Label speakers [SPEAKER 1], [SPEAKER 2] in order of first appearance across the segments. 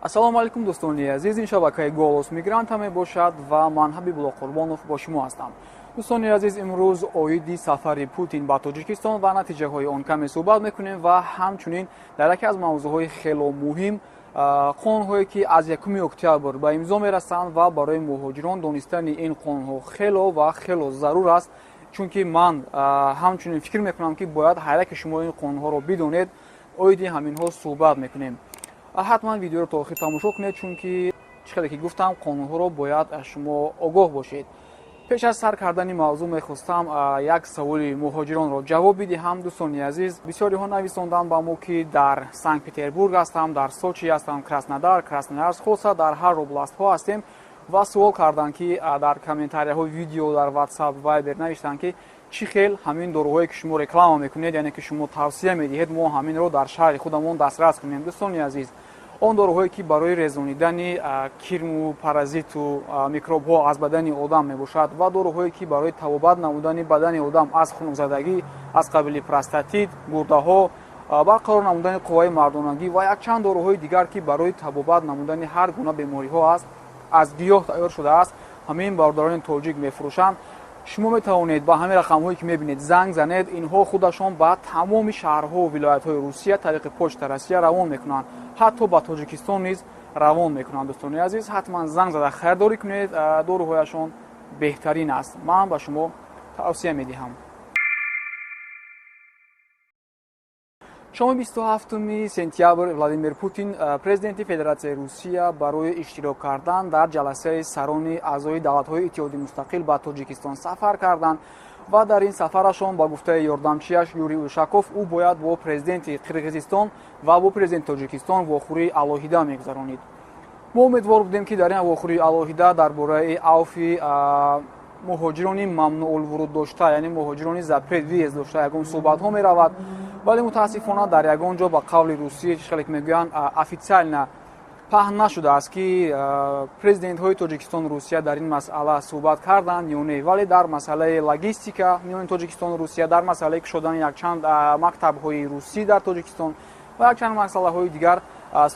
[SPEAKER 1] Ассалому алайкум, дӯстони азиз. Ин шабакаи «Голос мигранта» мебошад ва ман, Ҳабибулло Қурбонов, бо шумо ҳастам. Дӯстони азиз, имрӯз оиди сафари Путин ба Тоҷикистон ва натиҷаҳои он каме суҳбат мекунем ва ҳамчунин дар яке аз мавзӯъҳои хело муҳим, қонунҳое ки аз 1 октябр ба имзо мерасанд ва барои муҳоҷирон донистани ин қонунҳо хело ва хело зарур аст, чунки ман ҳамчунин фикр мекунам, ки бояд ҳар яке шумо ин қонунҳоро бидонед. Оиди ҳаминҳо суҳбат мекунем. Ҳатман видеоро то охир тамошо кунед, чунки чӣ хеле ки гуфтам, қонунҳоро бояд шумо огоҳ бошед. Пеш аз сар кардани мавзӯъ мехостам як саволи муҳоҷиронро ҷавоб бидиҳам. Дӯстони азиз, бисёриҳо нависонданд ба мо, ки дар Санкт Петербург ҳастам, дар Сочи ҳастам, Краснодар, Красноярск, хулоса, дар ҳар областҳо ҳастем ва суол карданд, ки дар комментарияҳои видео дар WhatsApp, Viber навиштанд, ки чӣ хел ҳамин доруҳое ки шумо реклама мекунед, яъне ки шумо тавсия медиҳед, мо ҳаминро дар шаҳри худамон дастрас кунем. Дӯстони азиз, он доруҳое ки барои резонидани кирму паразиту микробҳо аз бадани одам мебошад ва доруҳое ки барои табобат намудани бадани одам аз хунукзадагӣ, аз қабили простатит, гурдаҳо, барқарор намудани қувваи мардонагӣ ва якчанд доруҳои дигар, ки барои табобат намудани ҳар гуна бемориҳо аст, аз гиёҳ тайёр шудааст, ҳамин бародарони тоҷик мефурӯшанд. Шумо метавонед ба ҳамин рақамҳое ки мебинед, занг занед. Инҳо худашон ба тамоми шаҳрҳову вилоятҳои Русия тариқи Почта Россия равон мекунанд, ҳатто ба Тоҷикистон низ равон мекунанд. Дӯстони азиз, ҳатман занг зада харидорӣ кунед. Доруҳояшон беҳтарин аст, ман ба шумо тавсия медиҳам. Шоми 27 сентябр Владимир Путин, президенти Федератсияи Русия, барои иштирок кардан дар ҷаласаи сарони аъзои давлатҳои Иттиҳоди Мустақил ба Тоҷикистон сафар карданд ва дар ин сафарашон, ба гуфтаи ёрдамчиаш Юрий Ушаков, ӯ бояд бо президенти Қирғизистон ва бо президенти Тоҷикистон вохӯрии алоҳида мегузаронид. Мо умедвор будем, ки дар ин вохӯрии алоҳида дар бораи авфи муҳоҷирони мамнуъулвуруд дошта, яъне муҳоҷирони запрет въезд дошта, ягон суҳбатҳо меравад, вале мутаассифона дар ягон ҷо, ба қавли русӣ, чӣ хеле ки мегӯянд, официально паҳн нашудааст, ки президентҳои Тоҷикистону Русия дар ин масъала суҳбат карданд ё не. Вале дар масъалаи логистика миёни Тоҷикистону Русия, дар масъалаи кушодани якчанд мактабҳои русӣ дар Тоҷикистон ва якчанд масъалаҳои дигар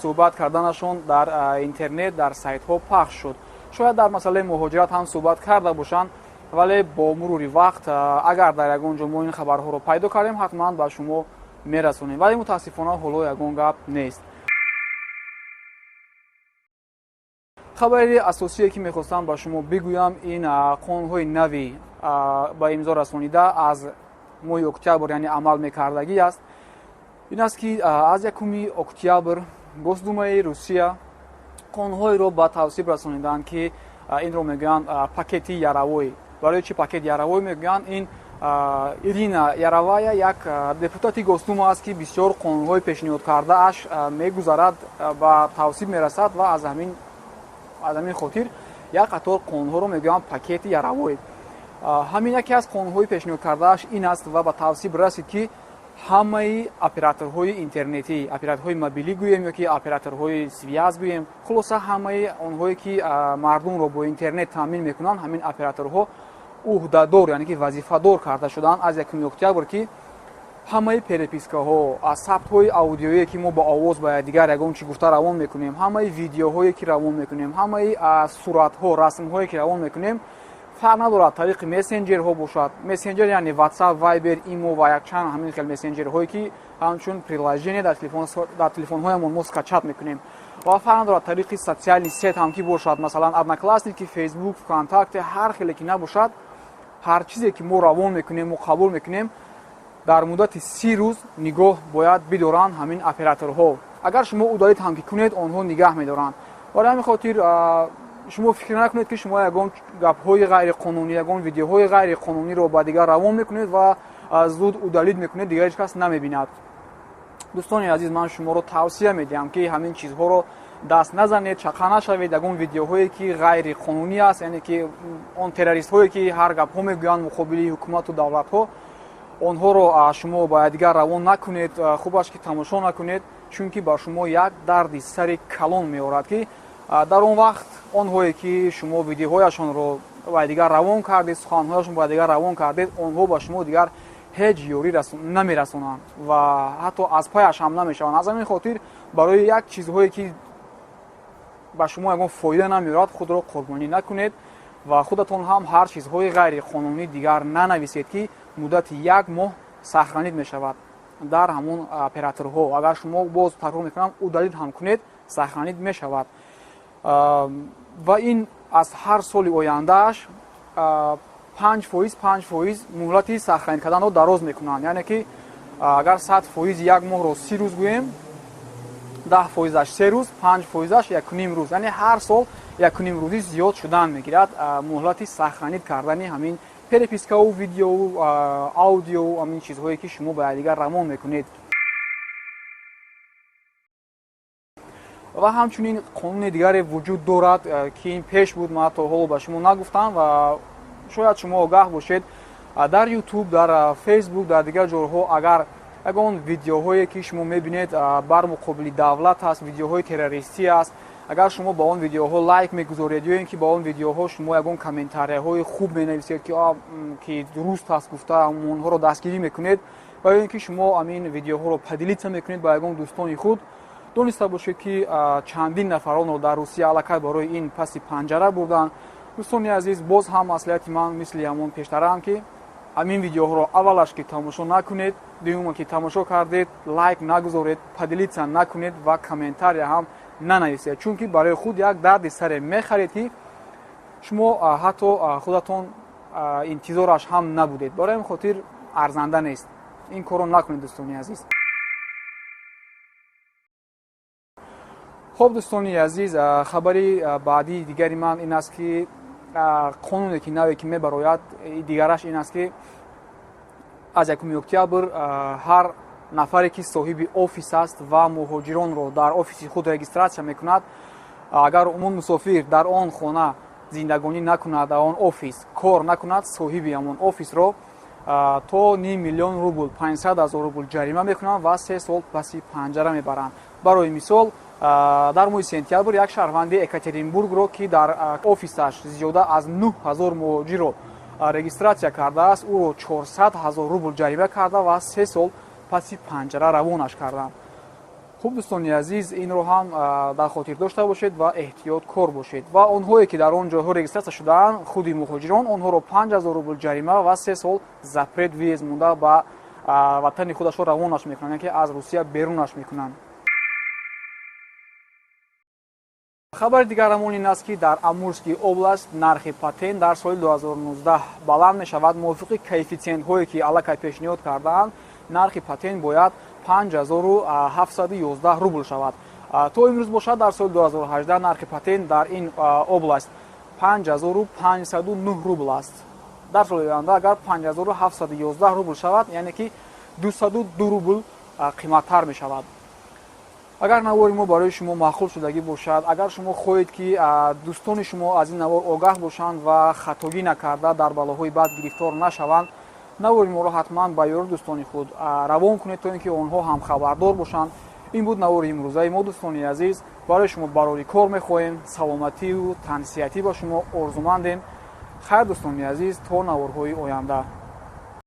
[SPEAKER 1] суҳбат карданашон дар интернет, дар сайтҳо пахш шуд. Шояд дар масъалаи муҳоҷират ҳам суҳбат карда бошанд, вале бо мурури вақт, агар дар ягон ҷо мо ин хабарҳоро пайдо кардем, ҳатман ба шумо мерасонем. Вале мутаассифона ҳоло ягон гап нест. Хабари асосие ки мехостам ба шумо бигӯям, ин қонунҳои нави ба имзо расонида аз моҳи октябр, яъне амал мекардагӣ аст. Ин аст, ки аз 1 октябр Госдумаи Русия қонунҳоеро ба тавсиб расониданд, ки инро мегӯянд пакети Яровой. Барои чӣ пакет Яровой мегӯянд? Ин Ирина Яровая як депутати Госдума аст, ки бисёр қонунҳои пешниҳод кардааш мегузарад, ба тавсиб мерасад ва аз ҳамин хотир як қатор қонунҳоро мегӯянд пакети Яровой. Ҳамин яке аз қонунҳои пешниҳод кардааш ин аст ва ба тавсиб расид, ки ҳамаи операторҳои интернетӣ, операторҳои мобилӣ гӯем ё ки операторҳои связь гӯем, хулоса, ҳамаи онҳое ки мардумро бо интернет таъмин мекунанд, ҳамин операторҳо ӯҳдадор, яъне ки вазифадор карда шуданд аз 1 октябр, ки ҳамаи перепискаҳо, аз сабтҳои аудиое, ки мо бо овоз ба якдигар ягон чӣ гуфта равон мекунем, ҳамаи видеоҳое ки равон мекунем, ҳамаи суратҳо, расмҳое ки равон мекунем, фарқ надорад, тариқи мессенҷерҳо бошад, мессенҷер яъне WhatsApp, Viber, Imo ва якчанд ҳамин хел мессенҷерҳое, ки ҳамчун приложение дар телефонҳоямон мо скачать мекунем, ва фарқ надорад, тариқи социальный сеть ҳам ки бошад, масалан, Одноклассники, Фейсбук, ВКонтакте, ҳар хеле ки набошад, ҳар чизе ки мо равон мекунем, мо қабул мекунем, дар муддати 30 рӯз нигоҳ бояд бидоранд ҳамин операторҳо. Агар шумо удалить ҳам ки кунед, онҳо нигаҳ медоранд. Барои ҳамин хотир шумо фикр накунед, ки шумо ягон гапҳои ғайриқонунӣ, ягон видеоҳои ғайриқонуниро ба дигар равон мекунед ва зуд удалить мекунед, дигар ҳеҷ кас намебинад. Дӯстони азиз, ман шуморо тавсия медиҳам, ки ҳамин чизҳоро даст назанед, чақа нашавед. Ягон видеоҳое ки ғайриқонунӣ аст, яъне ки он террористҳое ки ҳар гапҳо мегӯянд муқобили ҳукумату давлатҳо, онҳоро шумо ба якдигар равон накунед, хубаш ки тамошо накунед, чунки ба шумо як дарди сари калон меорад, ки дар он вақт онҳое ки шумо видеоҳояшонро ба дигар равон кардед, суханҳояшон ба дигар равон кардед, онҳо ба шумо дигар ҳеҷ ёрӣ намерасонанд ва ҳатто аз паяш ҳам намешаванд. Аз ҳамин хотир барои як чизҳое ки ба шумо ягон фоида намеорад, худро қурбонӣ накунед ва худатон ҳам ҳар чизҳои ғайриқонунӣ дигар нанависед, ки муддати як моҳ сохранить мешавад дар ҳамон операторҳо. Агар шумо, боз такрор мекунам, удалить ҳам кунед, сохранить мешавад. Ва ин аз ҳар соли ояндааш 5%, 5% муҳлати сохранить карданро дароз мекунанд. Яъне ки агар 100% як моҳро 30 рӯз гӯем, 10%-аш 3 рӯз, 5%-аш 1,5 рӯз, яъне ҳар сол 1,5 рӯзӣ зиёд шудан мегирад муҳлати сохранить кардани ҳамин перепискаву видеову аудиову ҳамин чизҳое, ки шумо ба якдигар равон мекунед. Ва ҳамчунин қонуни дигаре вуҷуд дорад, ки ин пеш буд, ман то ҳоло ба шумо нагуфтам ва шояд шумо огаҳ бошед. Дар Ютуб, дар Фейсбук, дар дигар ҷойҳо агар ягон видеоҳое, ки шумо мебинед, бар муқобили давлат аст, видеоҳои террористӣ аст, агар шумо ба он видеоҳо лайк мегузоред ё ин ки ба он видеоҳо шумо ягон комментарияҳои хуб менависед, ки дуруст аст гуфта онҳоро дастгирӣ мекунед, ва ё ин ки шумо ҳамин видеоҳоро поделиться мекунед ба ягон дӯстони худ, дониста бошед, ки чандин нафаронро дар Русия аллакай барои ин паси панҷара бурданд. Дӯстони азиз, боз ҳам маслиҳати ман мисли ҳамон пештараам, ки ҳамин видеоҳоро аввалаш ки тамошо накунед, дуюма ки тамошо кардед, лайк нагузоред, поделиться накунед ва комментария ҳам нанависед, чунки барои худ як дарди саре мехаред, ки шумо ҳатто худатон интизораш ҳам набудед. Барои ҳамин хотир арзанда нест, ин корро накунед, дӯстони азиз. Хуб, дӯстони азиз, хабари баъдии дигари ман ин аст, ки қонуне ки наве ки мебарояд, дигараш ин аст, ки аз 1 октябр ҳар нафаре, ки соҳиби офис аст ва муҳоҷиронро дар офиси худ регистратсия мекунад, агар умум мусофир дар он хона зиндагонӣ накунад, дар он офис кор накунад, соҳиби ҳамон офисро то 500 000 рубл, 500 000 рубл ҷарима мекунанд ва 3 сол паси панҷара мебаранд. Барои мисол, дар моҳи сентябр як шаҳрванди Екатеринбургро, ки дар офисаш зиёда аз 9000 муҳоҷирро регистратсия кардааст, ӯро 400 000 рубл ҷарима карда ва 3 сол паси панҷара равонаш карданд. Хуб, дӯстони азиз, инро ҳам дар хотир дошта бошед ва эҳтиёткор бошед. Ва онҳое, ки дар он ҷойҳо регистратсия шудаанд, худи муҳоҷирон, онҳоро 5000 рубл ҷарима ва 3 сол запрет въезд монда ба ватани худашро равонаш мекунанд, яъне ки аз Русия берунаш мекунанд. Хабари дигарамон ин аст, ки дар Амурский область нархи патент дар соли 2019 баланд мешавад. Мувофиқи коэффитсиентҳое, ки аллакай пешниҳод кардаанд, нархи патент бояд 5711 рубл шавад. То имрӯз бошад, дар соли 2018 нархи патент дар ин область 5509 рубл аст. Дар соли оянда агар 5711 рубл шавад, яъне ки 202 рубл қиматтар мешавад. Агар навори мо барои шумо маъқул шудагӣ бошад, агар шумо хоҳед, ки дӯстони шумо аз ин навор огаҳ бошанд ва хатогӣ накарда дар балоҳои бад гирифтор нашаванд, навори моро ҳатман ба ёру дӯстони худ равон кунед, то ин ки онҳо ҳам хабардор бошанд. Ин буд навори имрӯзаи мо, дӯстони азиз. Барои шумо барори кор мехоҳем, саломатию тансиҳатӣ ба шумо орзумандем. Хайр, дӯстони азиз, то наворҳои оянда.